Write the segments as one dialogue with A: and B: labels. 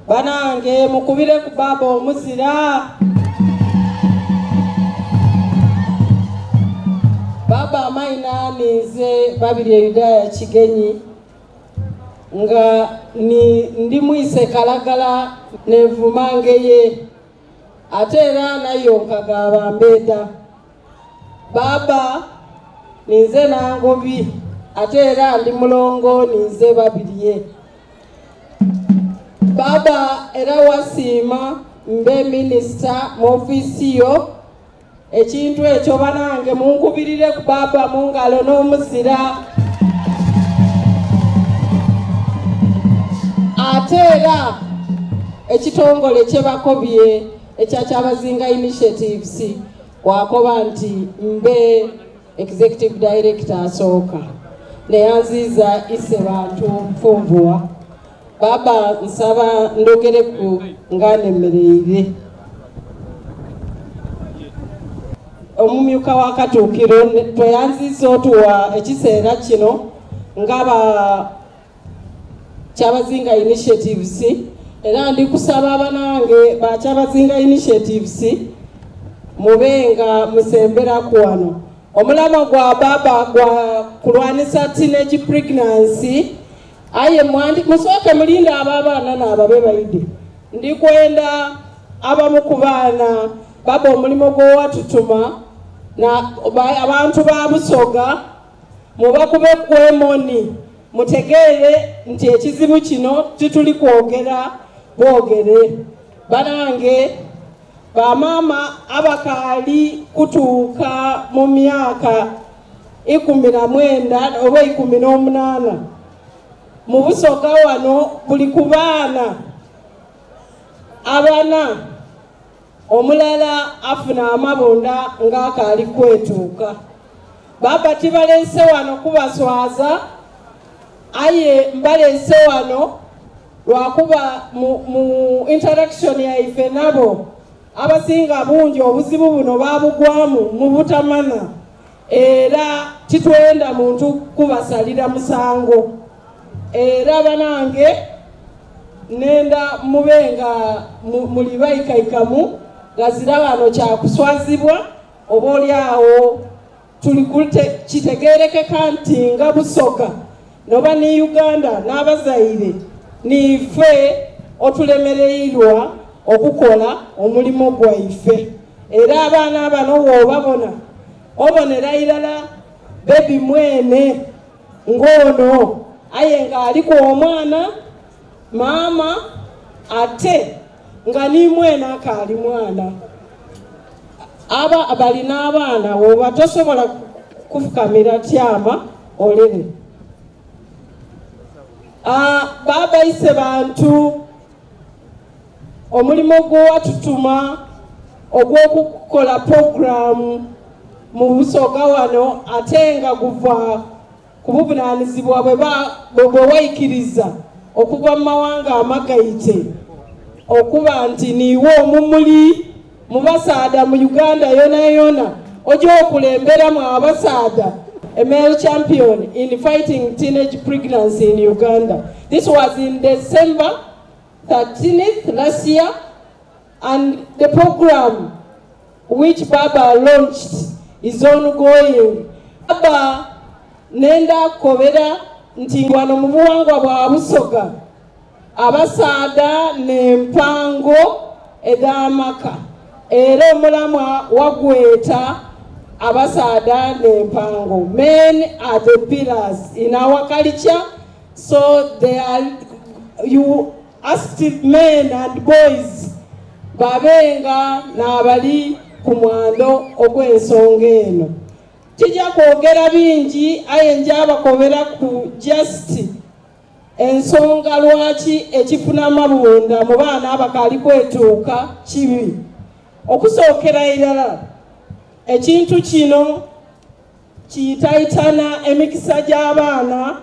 A: Banange mukubire ku baba omuzira. Baba amaina ninze Babirye Yudaya Kigenyi nga ni ndi mwise Kalagala nenvuma ngeye ate era nayonka gaba mbeda. Baba ninze Nangobi ate era ndi mulongo ninze Babirye. Baba era wasiima mbe minisita mu ofiisi yo ekintu ekyo banange munkubirire ku baba mu ngalo n'omuzira. Ate era ekitongole kye bakobye ekya Kyabazinga Initiatives wakoba nti mbe executive director asooka neyanziiza ise bantu nfunvuwa. Baba nsaba ndogereku nga nemereire. Omumyuka wa Katuukiro tweyanziza otuwa ekiseera kino ngaba Kyabazinga Initiatives era ndi kusaba abanange ba Kyabazinga Initiatives mubenga musemberaku wano. Omulamwa gwa baba gwa kulwanisa teenage pregnancy aye musooke mulinde abo abaana n'ababe baide. Ndi kwenda abamu ku baana baba omulimu gw'owatutuma na abantu ba Busoga mubakube kwemoni mutegeere nti ekizibu kino tituli kwogera bwogere. Banange bamaama abakaali kutuuka mu myaka 19 oba 18 mu Busoga wano buli ku baana abana omulala afuna amabunda ng'akaali kwetuuka. Baba tibaleese wano kubaswaza aye mbaleese wano lwakuba mu interaction yaife nabo abasinga bungi obuzibu buno babugwamu mu butamana era titwenda muntu kubasalira musango. Era banange nenda mubenga muli baikaikamu gazira wano kyakuswazibwa oba oli awo tuli kitegerekeka nti nga Busoga noba ni Uganda n'abazaire niife otulemereirwa okukola omulimu gwaife. Era abaana bano w'obabona obonera irala bebi mwene ng'ono aye ng'aliku omwana maama ate nga ni mwene akaali mwana. Aba balina abaana oba tosobola kufukamira tyama olere. Baba ise bantu omulimu gw'owatutuma ogw'okukola puroguramu mu Busoga wano ate nga guva ku buvunaanyizibwa bwe waikiriza okuva mu mawanga amagaite okuba nti niiwe omumuli mu basaada mu Uganda yona yona ojja okulemberamu abasaada a male champion in fighting teenage pregnancy in Uganda. This was in December 13th last year, and the program which Baba launched is ongoing. Baba nenda kobera nti wano mu buwangwa bwa Busoga abasaada n'empango ed'amaka era omulamwa wagweta abasaada n'empango. Men are the pillars in our culture, so they are, you asked men and boys babenga n'abali ku mwando ogw'ensonga eno. Kijja kwogera bingi aye njabakobera ku just ensonga lwaki ekifuna amabunda mu baana abakaali kwetuuka kibi. Okusookera irala ekintu kino kiyitayitana emikisa gy'abaana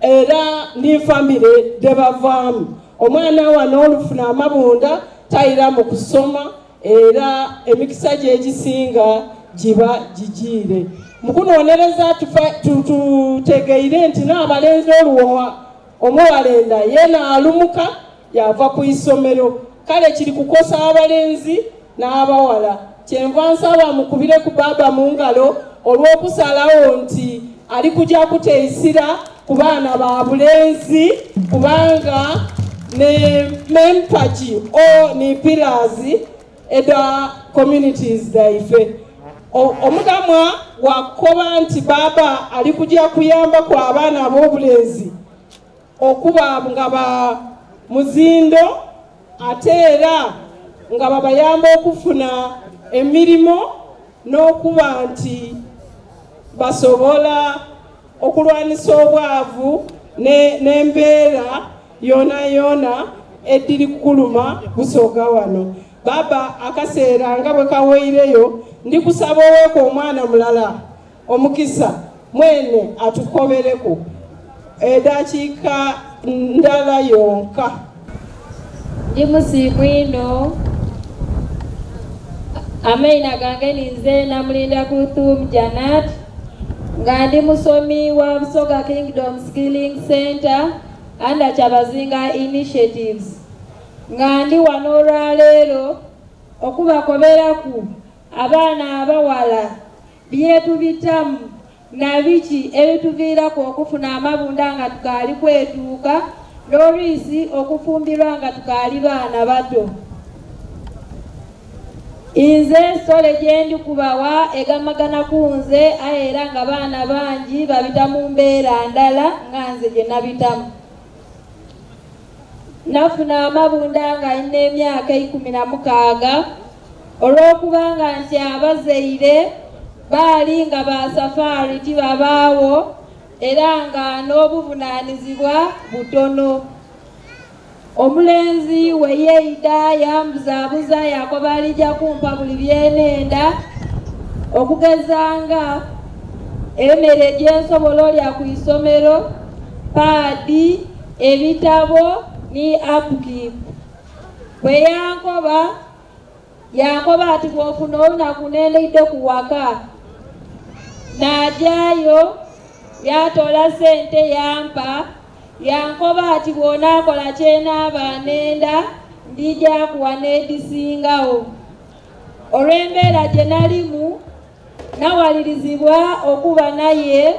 A: era ne famire gye bavaamu. Omwana wano olufuna amabunda tayira mu kusoma era emikisa gye egisinga giba gigiire. Mu kunoonyereza tutegeire nti n'abalenzi oluwowa omuwalenda ye n'alumuka yava ku isomero. Kale kiri kukosa abalenzi n'abawala. Kyenva nsaba mukubire ku baba mu ngalo olw'okusalawo nti ali kujja kuteisira ku baana ba bulenzi, kubanga ne mempagi o ni pillars eda communities daife. Omugamwa gwakukoba nti baba ali kujja kuyamba ku abaana ab'obulenzi okuba nga ba muzindo, ate era nga babayamba okufuna emirimu n'okuba nti basobola okulwanisa obwavu n'embeera yona yona ediri kukuluma Busoga wano. Baba akaseera nga bwe kaweireyo, ndi kusaba oweeko omwana mulala omukisa mwene atukobereku edakiika ndala yonka.
B: Ndi musiimu ino, amaina gange ninze Namulinda Kuthum Janat, nga ndi musomi wa Busoga Kingdom Skilling Center under Kyabazinga Initiatives. Nga ndi wano olwaleero okubakoberaku abaana abawala byetubitamu na biki ebituviiraku okufuna amabunda nga tukaali kwetuuka, n'olwisi okufumbirwa nga tukaali baana bato. Nze sole gye ndi kubawa egamagana ku nze, aye era nga baana bangi babita mu mbeera ndala nga nze gye nabitamu. Nafuna amabunda nga nina emyaka 16 olw'okubanga nti abazaire baali nga ba safaari tibabaawo era nga n'obuvunaanyizibwa butono. Omulenzi we yeida yambuzaabuza yakoba alijja kumpa buli byenenda, okugezanga emmere gyensobola olya ku isomero, paadi, ebitabo ni upkeep. Bwe yankoba ati bw'ofuna olunaku nendeidde ku waka, n'ajaayo yatoola sente yampa, yankoba ati bw'onaakola kyenaaba nenda ndija kuwa n'edisingawo. Olw'embeera gye nalimu nawalirizibwa okuba naye,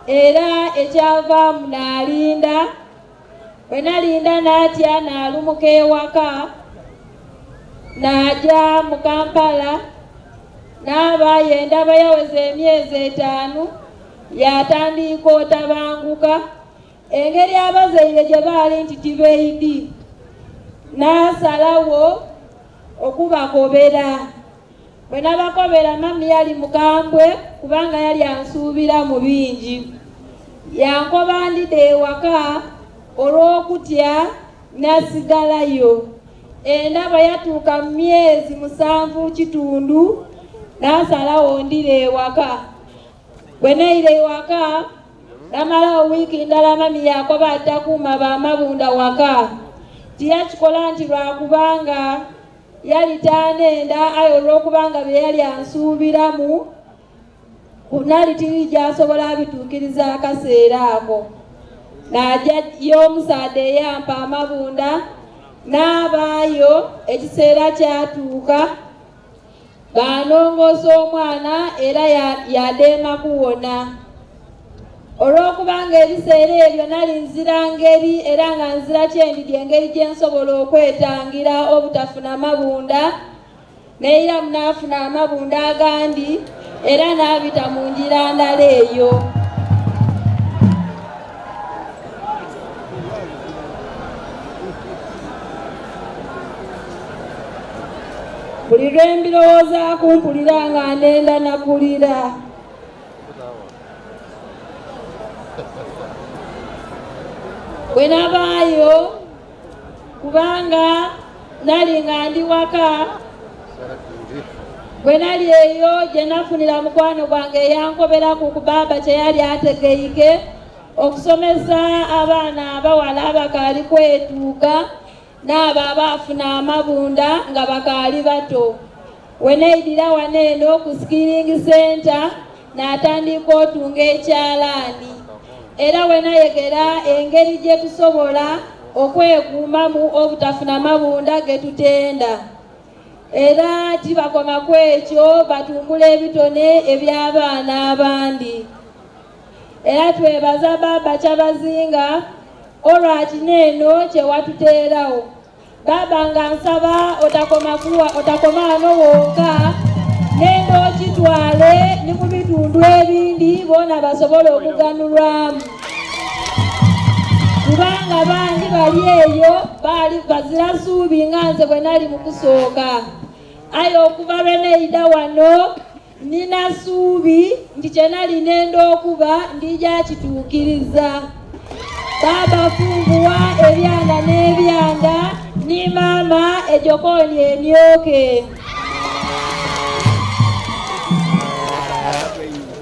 B: era ekyavaamu n'alinda. Bwe nalinda n'atya n'alumuka ewaka, n'aja mu Kampala, n'abaayo endaba yaweza emyezi 5, yatandika otabanguka. Engeri abazaire gye baali nti tibeidi, n'asalawo okubakobera. Bwe nabakobera mami yali mukambwe kubanga yali ansuubira mu bingi. Yankoba ndidde ewaka olw'okutya nasigalayo. Endaba yatuuka mu myezi 7 kitundu, n'asalawo ndire ewaka. Bwe neire ewaka namalawo wiiki ndala mami yakoba atakuuma bamabunda waka. Tiyakikola nti lwakubanga yali tanenda, aye olw'okubanga bye yali ansuubiramu nali tiri gy'asobola abituukiriza akaseera ako. N'ajja y'omusaadha eyampa amabunda, n'abaayo ekiseera kyatuuka banongoosa omwana era yadeema kuwona. Olw'okubanga ebiseera ebyo nali nzira ngeri era nga nzira kyendi engeri gye nsobola okwetangira obutafuna mabunda, neera munaafuna amabunda agandi era n'abita mu ngira ndala eyo. Buli lwe mbirowoozaako mpulira nga nenda nakulira. Bwe nabaayo kubanga nali nga ndi waka, bwe nali eyo gye nafunira mukwano gwange eyankoberaku ku baaba kye yali ategeike okusomesa abaana abawala abakaali kwetuuka n'abo abaafuna amabunda nga bakaali bato. We neidira wano eno ku Skilling Center n'atandika otunga ekyalaani, era we nayegera engeri gye tusobola okwekuumamu obutafuna mabunda getutenda. Era tibakoma ku ekyo, batumbula ebitone eby'abaana abandi. Era twebaza Baba Kyabazinga olwakino eno kye watuteerawo. Baba nga nsaba otakoma kuwa otakoma wano wonka, nenda okitwale ni mu bitundu ebindi boona basobole okuganulwamu, kubanga bangi bali eyo baali bazira suubi nga nze bwe nali mu kusooka. Aye okuva lwe neida wano nina suubi nti kye nali nenda okuba ndija kituukiriza. Baba funguwa ebyanda n'ebyanda, ni maama ejokooni emyoke.